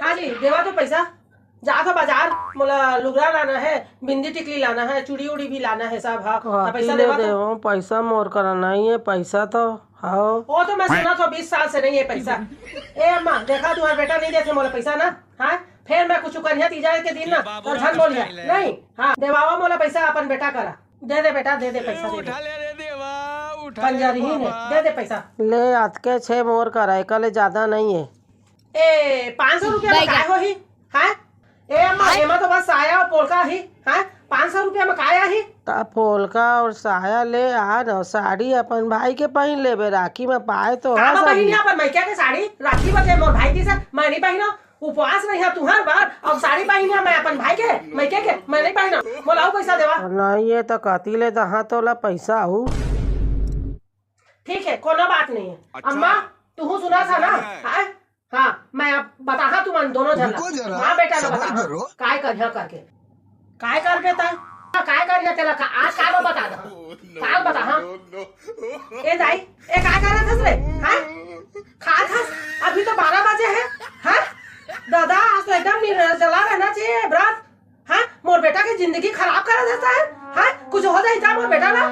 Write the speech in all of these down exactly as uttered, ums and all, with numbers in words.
हाँ जी, देवा तो पैसा। जात हो बाजार, मोला लुगरा लाना है, बिंदी टिकली लाना है, चूड़ी उड़ी भी लाना है सब। हाँ, त कति पैसा ले देवा तो। देवं, पैसा मोर करा नहीं है, पैसा तो। हाँ। वो तो मैं सुना तो बीस साल से नहीं है पैसा। ए अम्मा, देखा तुम्हारा बेटा नहीं देते मोला पैसा ना। हाँ, फिर मैं कुछ कन्या तीजा के दिन ना, तो झन बोलिया। नहीं, हाँ, देवावा मोला पैसा अपन बेटा करा। दे दे बेटा, दे दे पैसा, दे दे। उठा ले रे देवा, उठा ले रे कंजरहीन है, बाबा। दे दे पैसा। ले, अतके छे मोर करा, एकर ले ज्यादा नहीं है। ए, पाँच सौ रुपया में बैगा। काय होही? हैं? ए अम्मा, एमा तो बस साया और पोलका ही। हैं? पाँच सौ रुपया में काय आही? त पोलका और साया ले आ न, साड़ी अपन भाई के पहिन लेबे, राखी में पाए तो का हस बहिनी अभी। अपन मइके के साड़ी? राखी बजे मोर भाई की से मैं नहीं पहिनो। उपवास रही है तुहर बर, अब साड़ी पहिनिया मैं अपन भाई के, मइके के, मैं नहीं पहिनो। मोला अउ पैसा देवा। नहीं, ये तो कति ले दहा तोला पैसा हूँ। ठीक है, कोनो बात नहीं है। अच्छा। अम्मा, तुहू सुना था ना? है। हाँ, मैं अब बताहा तुमन दोनों झन ला। रुको जरा, माँ बेटा ला सबर बताहा। करो। काय करिहा करके? काय करबे तैं? काय करिहा तेला? का-, आज काय बता दहा? काल बता, हाँ? ए दाई, ए काय करत हस रे? हाँ? खात हस? अभी तो बारह बजे है। हाँ? दादा, आज तो एकदम निर्जला रहना चाहिए, व्रत। हाँ, मोर बेटा के जिंदगी खराब कर देता है। हाँ, कुछ हो जाए क्या मोर बेटा ना?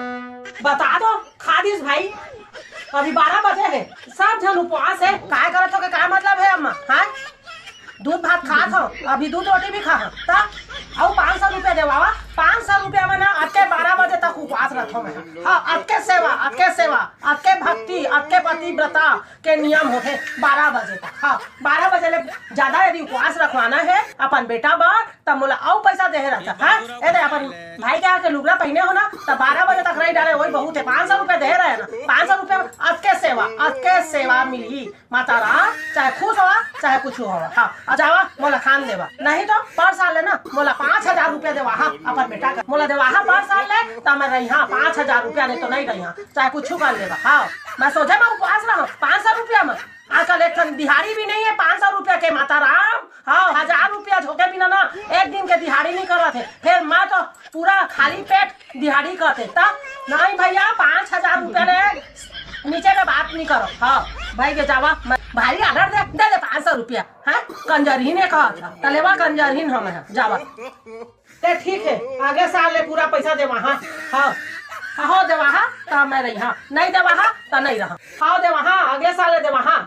बता दो, खा दिस भाई। अभी बारह बजे है, सब झन उपवास है। काय करत हो के का मतलब है अम्मा? हाँ, दूध भात खात हो, अभी दूध रोटी भी खा हो। तब अउ पाँच सौ रुपया देवावा। पाँच सौ रुपया में ना, अतके बारह बजे तक उपवास रहत हो मैं। हाँ, अतके सेवा, अतके सेवा, अतके भक्ति, अतके पतिव्रता के नियम होथे बारह बजे तक। हाँ, बारह बजे ले ज्यादा यदि उपवास रखवाना है अपन बेटा बर, तब मोला अउ पैसा देहे रहता। हाँ, ए दे अपन भाई के आके लुगरा पहिने हो ना, तब बारह बजे तक रही डारे, वही बहुत है। पाँच सौ रुपया देहे रहे ना, पाँच सौ रुपया अतके सेवा, अतके सेवा मिली। माता राम, चाहे खुश हो, चाहे कुछ हो। हाँ, आ जावा, मोला खान देवा। नहीं तो पर साल ले ना, मोला पाँच हजार रुपया देवा। हाँ, अपन बेटा का मोला देवा। हाँ, पर साल ले, तब मैं रही। हाँ, पाँच हजार रुपया नहीं तो नहीं रही। हाँ, चाहे कुछ कर लेवा। हाँ, मैं सोचे मैं उपवास रहा, पाँच सौ रुपया में। आजकल एक ठन दिहाड़ी भी नहीं है पाँच सौ रुपया के, माता राम। हाँ, हजार रुपया झोंके बिना ना एक दिन के दिहाड़ी नहीं करत है। फिर मैं तो पूरा खाली पेट दिहाड़ी करते। तब नहीं भैया, पाँच हजार रुपया ले नीचे में बात नहीं करो। हाँ, भाई के जावा, मैं भारी आर्डर दे, दे दे पाँच सौ रुपया। हाँ, कंजरहीन है कहा था, तलेवा कंजरहीन हम है, जावा। ते ठीक है, अगले साल ले पूरा पैसा देवा। हाँ, हाँ, हाँ, हो देवा। हाँ, तो मैं रही। हाँ, नहीं देवा। हाँ, तो नहीं रहा। हाँ, देवा। हाँ, अगले साल ले देवा। हाँ।